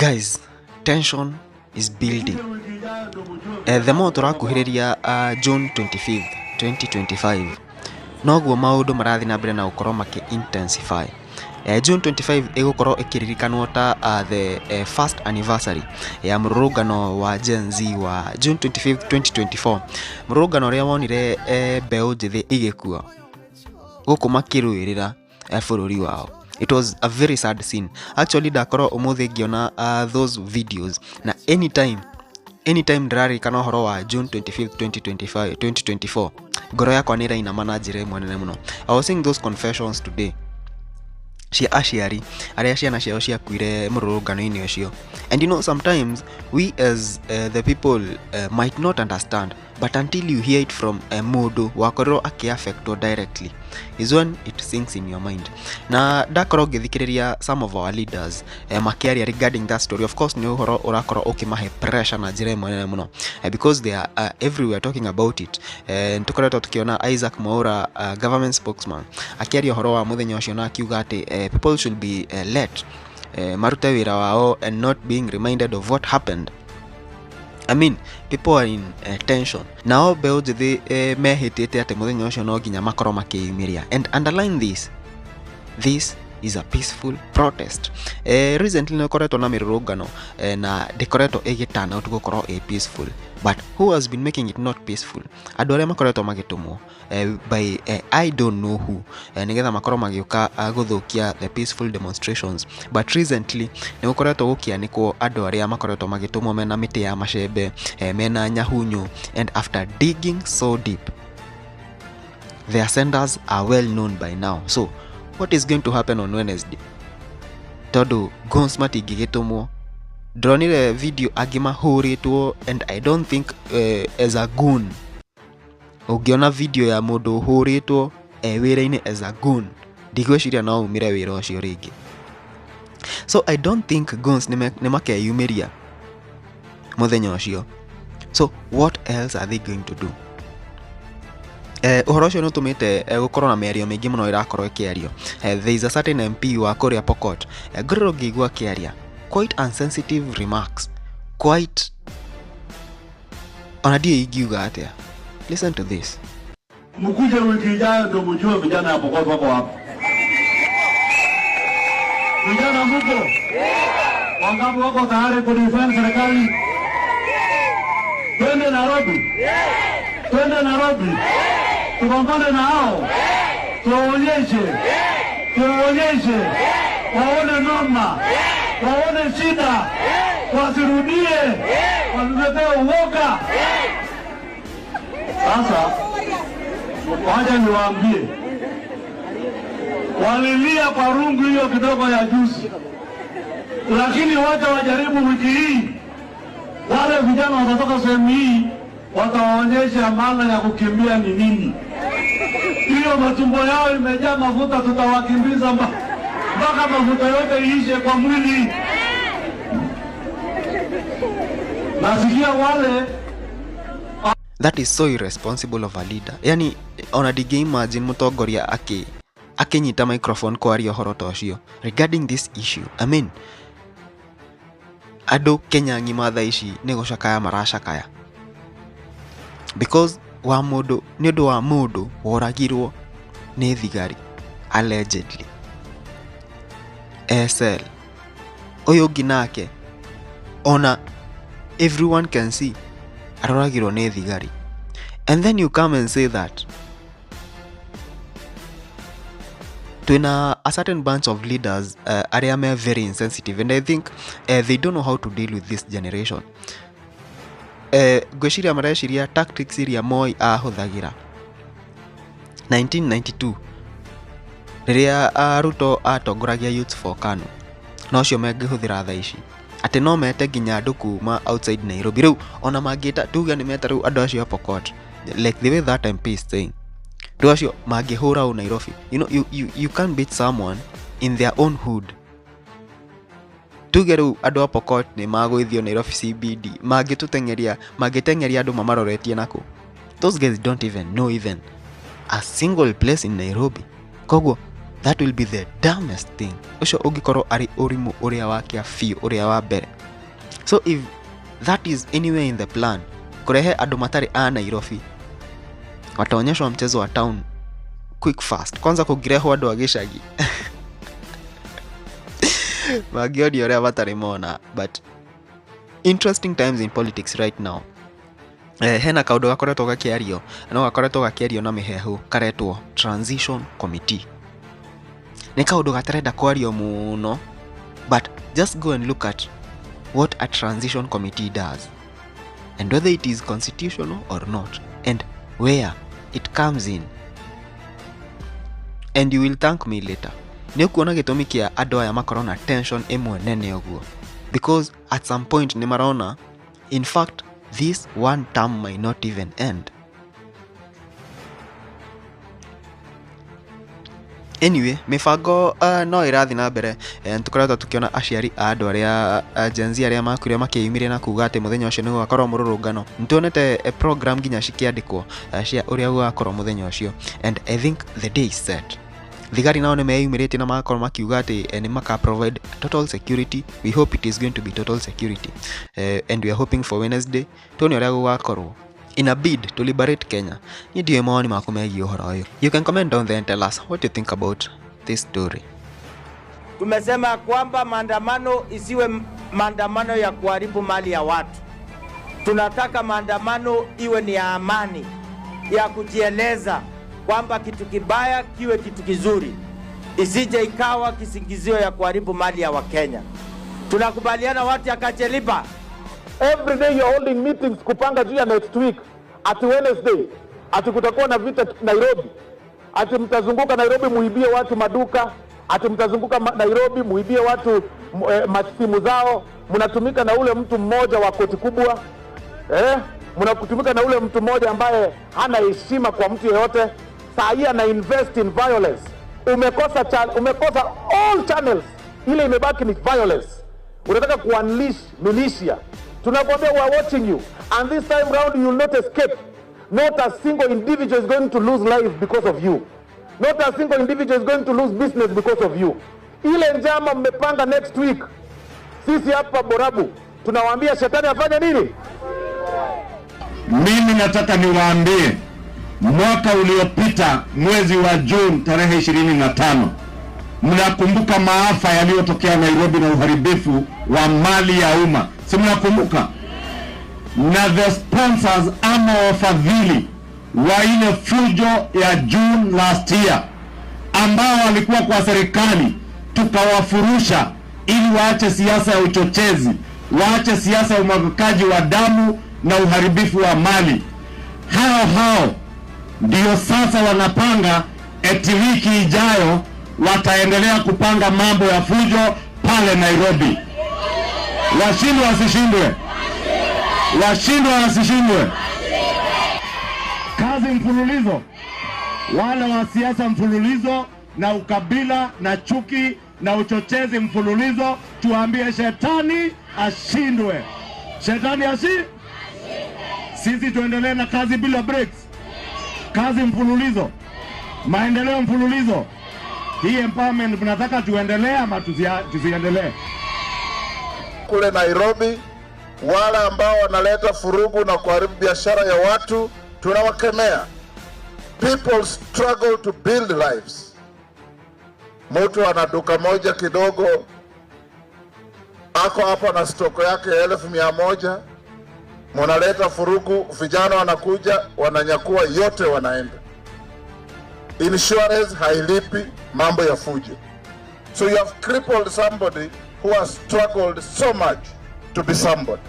Guys, tension is building. The more tũrakuhĩrĩria June 25th, 2025, noguo maũndũ marathiĩ na mbere na gũkorwo makĩ intensify. June 25 ĩgũkorwo ĩkĩririkanwo ta the first anniversary ya mũrũrũngano wa Gen Z wa June 25, 2024, mũrũrũngano ũrĩa wonire mbeũ njĩthĩ igĩkua gũkũ makĩrũĩrĩra bũrũri wao. It was a very sad scene. Actually, ndakorwo ũmũthĩ ngĩona those videos, na anytime anytime ndĩraririkana ũhoro wa June 25, 2025, 2024, ngoro yakwa nĩ ĩrainama na njĩra ĩmwe nene mũno. I was seeing those confessions today cia aciari arĩa ciana ciao ciakuire mũrũrũngano-inĩ ũcio. And sometimes we as the people might not understand, but until you hear it from mũndũ wakorirwo akĩaffectwo directly is when it sinks in your mind. Na ndakorwo ngĩthikĩrĩria some of our leaders makĩaria regarding that story, of course nĩ ũhoro ũrakorwo ũkĩmahe pressure na njĩra ĩmwe nene mũno, because they are everywhere talking about it. Nĩtũkoretwo tũkĩona Isaac Mwaura, government spokesman, akĩaria ũhoro wa mũthenya ũcio na akiuga atĩ people should be let marute wĩra wao and not being reminded of what happened. I mean, people are in tension. Nao mbeũ njĩthĩ mehĩtĩte atĩ mũthenya ũcio no nginya makorwo makĩyumĩria. And underline this, this is a peaceful protest. Recently nĩ ũkoretwo na mĩrũrũngano na ndĩkoretwo ĩgĩ turn out gũkorwo ĩ peaceful. But who has been making it not peaceful? Andũ arĩa makoretwo magĩtũmwo by I don't know who, nĩgetha makorwo magĩũka gũthũkia the peaceful demonstrations. But recently nĩ gũkoretwo gũkĩanĩkwo andũ arĩa makoretwo magĩtũmwo mena mĩtĩ ya macembe, mena nyahunyu, and after digging so deep, their senders are well known by now. So what is going to happen on Wednesday? Tondũ guns matingĩgĩtũmwo. Ndĩronire video angĩ mahũrĩtwo, and I don't think as a goon ũngĩona video ya mũndũ ũhũrĩtwo e wĩra-inĩ as a goon, ndigwĩciria no umĩre wĩra ũcio rĩngĩ. So I don't think goons nĩ makeyumĩria mũthenya ũcio. So what else are they going to do? Ũhoro ũcio nĩ ũtũmĩte gũkorwo na mĩario mĩingĩ mũno ĩrakorwo ĩkĩario. There is a certain MP wa kũrĩa Pokot, ngorirwo ngĩigua akĩaria quite unsensitive remarks, quite, ona ndiũĩ ingiuga atĩa. Listen to this. Mkuje wiki ijayo ndio mjue vijana ya Pokot wako wapi. Vijana mko? Wangapi wako tayari kudefend serikali? Twende Nairobi. Twende Nairobi. Tupambane na hao. Tuwaonyeshe. Tuwaonyeshe. Waone noma. Waone shida. Wasirudie. Wasiletee uoga. Sasa wacha niwaambie, walilia kwa rungu hiyo kidogo ya juzi, lakini wacha wajaribu wiki hii. Wale vijana watatoka sehemu hii, watawaonyesha maana ya kukimbia ni nini. Hiyo matumbo yao imejaa mafuta, tutawakimbiza mpaka mafuta yote iishe kwa mwili. Nasikia wale. That is so irresponsible of a leader. Yani ona ndingĩ imagine mũtongoria akĩnyita microphone kwaria ũhoro ta ũcio regarding this issue. I mean, andũ Kenya ng'ima thaa ici nĩ gũcakaya maracakaya because wa mũndũ, nĩ ũndũ wa mũndũ woragirwo nĩ thigari allegedly SL. Ũyũ ũngĩ nake ona everyone can see aroragirwo nĩ thigari, and then you come and say that twina a certain bunch of leaders arĩa me very insensitive, and I think they don't know how to deal with this generation. Ngwĩciria mareciria tactics iria Moi ahũthagĩra 1992 rĩrĩa Ruto atongoragia Youth for KANU, nocio mangĩhũthĩra thaa ici, atĩ no mete nginya andũ kuma outside Nairobi. Rĩu ona mangĩta, tuge nĩ meta rĩu andũ acio a Pokot, like the way that MP is saying, rĩu acio mangĩhũra ũ Nairobi. You can't beat someone in their own hood. Tuge rĩu andũ a Pokot nĩ magũithio Nairobi CBD, mangĩtũteng'eria, mangĩteng'eria andũ mamaroretie nakũ? Those guys don't even know even a single place in Nairobi. Koguo That will be the dumbest thing. Ũcio ũngĩkorwo arĩ ũrimũ ũrĩa wa kĩa biũ ũrĩa wa mbere. So if that is anywhere in the plan, kũrehe andũ matarĩ a Nairobi, wataonyeshwa mchezo wa town quick fast. Kwanza kũngĩrehwo andũ a gĩcagi mangĩonio ũrĩa matarĩ mona. But interesting times in politics right now. Hena kaũndũ gakoretwo gakĩario, no gakoretwo gakĩario na mĩhehu, karetwo transition committee. Nĩ kaũndũ gatarenda kwario mũno, but just go and look at what a transition committee does and whether it is constitutional or not and where it comes in, and you will thank me later. Nĩ ũkuona gĩtũmi kĩa andũ aya makorwo na tension ĩmwe nene ũguo, because at some point nĩ marona in fact this one term might not even end. Anyway, mĩbango no ĩrathiĩ na mbere. Nĩtũkoretwo tũkĩona aciari a andũ arĩa Gen Z arĩa makuire makĩyumĩria na kuga atĩ mũthenya ũcio nĩ gũgakorwo mũrũrũngano. Nĩtuonete program nginya cikĩandĩkwo cia ũrĩa gũgakorwo mũthenya ũcio, and I think the day is set. Thigari nao nĩ meyumĩrĩtie na magakorwo makiuga atĩ nĩ maka provide total security. We hope it is going to be total security, and we are hoping for Wednesday tuone ũrĩa gũgakorwo in a bid to liberate Kenya. Niĩ ndiũĩ mawoni maku megiĩ ũhoro ũyũ. You can comment down there and tell us what you think about this story. Tumesema kwamba maandamano isiwe maandamano ya kuharibu mali ya watu. Tunataka maandamano iwe ni ya amani, ya kujieleza kwamba kitu kibaya kiwe kitu kizuri, isije ikawa kisingizio ya kuharibu mali ya Wakenya. Tunakubaliana watu ya Kacheliba? Every day you're holding meetings kupanga juu ya next week, ati Wednesday, ati kutakuwa na vita Nairobi, ati mtazunguka Nairobi muibie watu maduka, ati mtazunguka Nairobi muibie watu masimu zao. Mnatumika na ule mtu mmoja wa koti kubwa, mnatumika na ule mtu mmoja ambaye hana heshima kwa mtu yeyote. Saa hii ana invest in violence. Umekosa all channels, ile imebaki ni violence. Unataka ku-unleash militia. Tunakwambia we are watching you, and this time round you will not escape. Not a single individual is going to lose life because of you. Not a single individual is going to lose business because of you. Ile njama mmepanga next week, sisi hapa Borabu tunawaambia shetani afanye nini? Mimi nataka niwaambie, mwaka uliopita mwezi wa Juni tarehe 25, mnakumbuka maafa yaliyotokea Nairobi na uharibifu wa mali ya umma, si mnakumbuka? Na the sponsors ama wafadhili wa ile fujo ya June last year ambao walikuwa kwa serikali, tukawafurusha ili waache siasa ya uchochezi, waache siasa ya umwagikaji wa damu na uharibifu wa mali. Hao hao ndio sasa wanapanga eti wiki ijayo wataendelea kupanga mambo ya fujo pale Nairobi. Washindwe wasishindwe? Washindwe wasishindwe? Kazi mfululizo, wale wa siasa mfululizo na ukabila na chuki na uchochezi mfululizo, tuambie shetani ashindwe. Shetani ashi? Sisi tuendelee na kazi bila breaks, kazi mfululizo, maendeleo mfululizo. Hii empowerment mnataka tuendelee ama tusiendelee? Kule Nairobi, wale ambao wanaleta furugu na kuharibu biashara ya watu tunawakemea. People struggle to build lives. Mtu ana duka moja kidogo, ako hapa na stoko yake ya 100,000, munaleta furugu, vijana wanakuja wananyakua yote, wanaenda. Insurance hailipi mambo ya fujo. So you have crippled somebody who has struggled so much to be somebody.